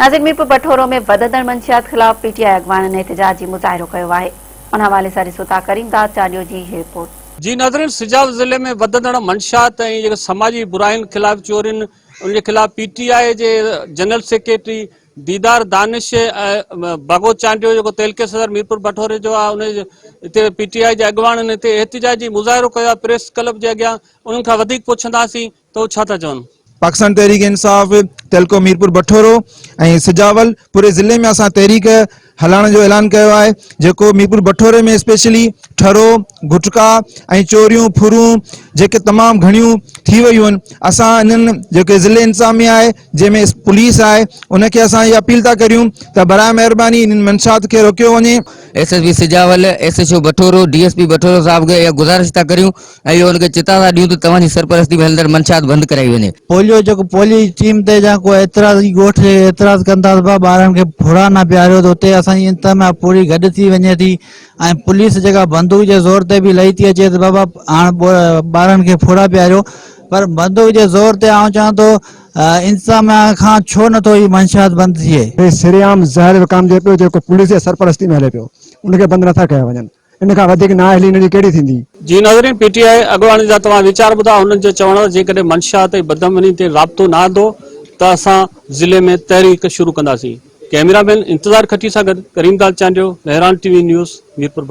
ناظرين ميرپور بٺورو ۾ وڌندڙ منشيات خلاف پي ٽي آء اڳواڻن احتجاجي مظاهرو ڪيو آهي ان حوالي سان ڏسو ٿا ڪريم داد چانڊيو جي هي رپورٽ. جي ناظرين سجاول ضلعي ۾ وڌندڙ منشيات ۽ جيڪي سماجي براين خلاف چورين ان جي خلاف پي ٽي آء جي جنرل سيڪريٽري ديدار دانش ۽ باغو چانڊيو جيڪو تعلقي صدر ميرپور بٺوري جو آهي ان هتي پي ٽي آء جي اڳواڻن هتي احتجاجي مظاهرو ڪيو آهي پريس ڪلب جي اڳيان انهن کان وڌيڪ پڇنداسين ته هو ڇا ٿا چون. پاڪستان تحريڪ انصاف تعلقو ميرپور بٺورو ۽ سجاول پوري ضلعي ۾ اسان تحريڪ هلائڻ جو اعلان ڪيو آهي جيڪو ميرپور بٺوري ۾ اسپيشلي ٺرو گٽڪا ۽ چوريون ڦرون جيڪي تمام گهڻيون ٿي ويون آهن اسان انهن جيڪي ضلعي انتظاميا آهي جنهن ۾ پوليس آهي ان کي اسان اها اپيل ٿا ڪريون ته براء مهرباني انهن منشات کي روڪيو وڃي. S S P Sujawal, S H O Bathoro, D S P Bathoro صاحب کي اها گذارش ٿا ڪريون ۽ اهو ان کي چتاء ٿا ڏيون ته توهان جي سرپرستي ۾ هلندڙ منشيات بند ڪرائي وڃي. پوليو جيڪو پوليو جي ٽيم تي جا ڪو اعتراض ڳوٺ جي اعتراض ڪن ٿا ته ڀا ٻارن کي ڦڙا نه پياريو ته اتي اسان جي انتظاميا پوري گڏ ٿي وڃي ٿي ۽ پوليس جيڪا بندوق جي زور تي به لهي ٿي اچي ته بابا هاڻ ٻارن کي ڦڙا پياريو پر بندوق جي زور تي آئون چوان ٿو انتظاميا کان ڇو نٿو هي منشيات بند ٿئي. هي سرعام زهر وڪامجي پيو جيڪو پوليس جي سرپرستي ۾ هلي پيو ان کي بند نٿا ڪيا وڃن. ان کان وڌيڪ نااهلي هن جي ڪهڙي ٿيندي؟ جي ناظرين پي ٽي آء اڳواڻن جا توهان ويچار ٻڌا هنن جو چوڻ هو جيڪڏهن منشيات ۽ بدامني تي رابطو نه آندو ته اسان ضلعي ۾ تحريڪ شروع ڪنداسين ڪئميرا مين انتظار کٽي سان گڏ Karim Dad Chandio Mehran T V news Mirpur.